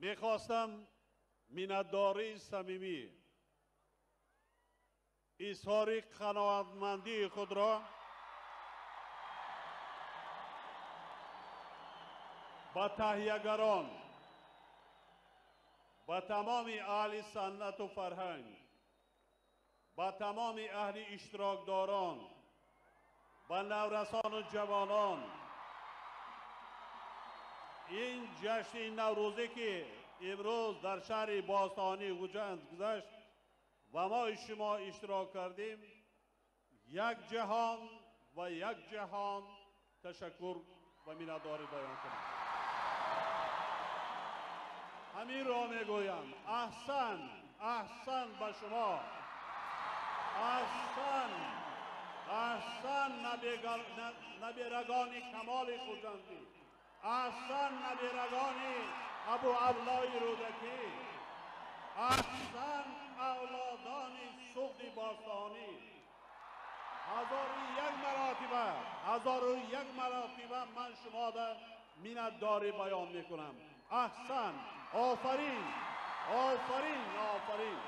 Мехостам миннатдории самимӣ, изҳори қаноатмандии худро ба таҳиягарон, ба тамоми аҳли санъату фарҳанг, ба тамоми аҳли иштирокдорон, ба наврасону ҷавонон ин ҷашни наврӯзӣ ки имрӯз дар шаҳри бостонии Хуҷанд гузашт ва мо шумо иштирок кардем, як ҷаҳон ва як ҷаҳон ташаккур ва миннатдорӣ баён кунам. Ҳаминро мегӯям, аҳсан, аҳсан ба шумо, аҳсан, аҳсан наберагони Камоли Хуҷандӣ, аҳсан наберагони Абу Абдуллои Рӯдакӣ, аҳсан авлодони Суғди бостонӣ. 1001 маротиба, 1001 маротиба ман шумода миннатдорӣ баён мекунам. Аҳсан, офарин, офарин, офарин.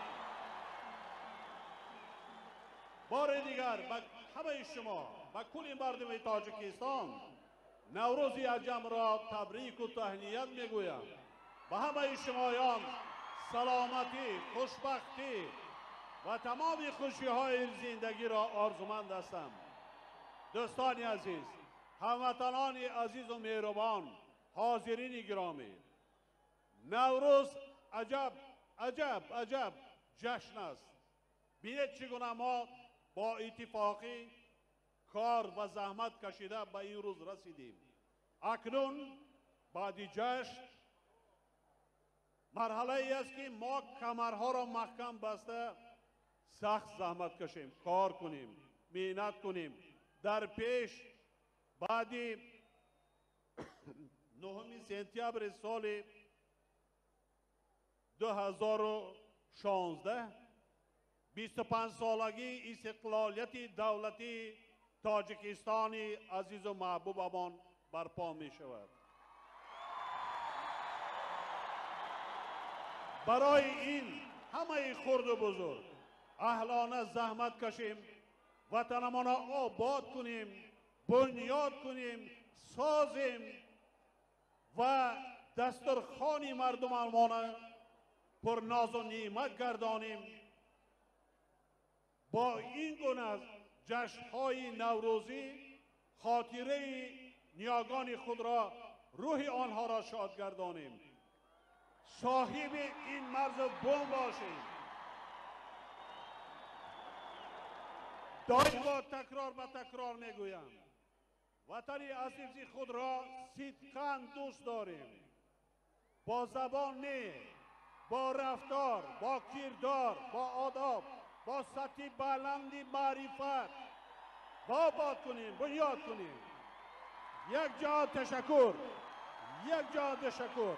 Бори дигар ба ҳамаи шумо, ба кулли мардуми Тоҷикистон Наврӯзи аҷамро табрику таҳният мегӯям. Ба ҳамаи шумоён саломатӣ, хушбахтӣ ва тамоми хушиҳои зиндагиро орзуманд ҳастам. Дӯстони азиз, ҳамватанони азизу меҳрубон, ҳозирини гиромӣ, Наврӯз аҷаб, аҷаб, аҷаб ҷашн аст. Бинед чӣ гуна мо бо иттифоқӣ кор ва заҳмат кашида ба ин рӯз расидем. Акнун баъди ҷашн марҳалае аст ки мо камарҳоро маҳкам баста сахт заҳмат кашем, кор кунем, меҳнат кунем. Дар пеш баъди 9 сентябри соли 2016 25-солагии истиқлолияти давлатии Тоҷикистони азизу маҳбубамон барпо мешавад. Барои ин ҳамаи хурду бузург аҳлона заҳмат кашем, ватанамонро обод кунем, бунёд кунем, созем ва дастурхони мардумамонро пурнозу неъмат гардонем. Бо ин гуна ҷашнҳои наврӯзӣ хотираи ниёгони худро, рӯҳи онҳоро шод гардонем, соҳиби ин марзу бум бошем. Доимо такрор ба такрор мегӯям, ватани азизи худро сидқан дӯст дорем. Бо забон не, бо рафтор, бо кирдор, бо одоб, бо сатҳи баланди маърифат обод кунем, бунёд кунем. Як ҷаҳон ташаккур, як ҷаҳон ташаккур.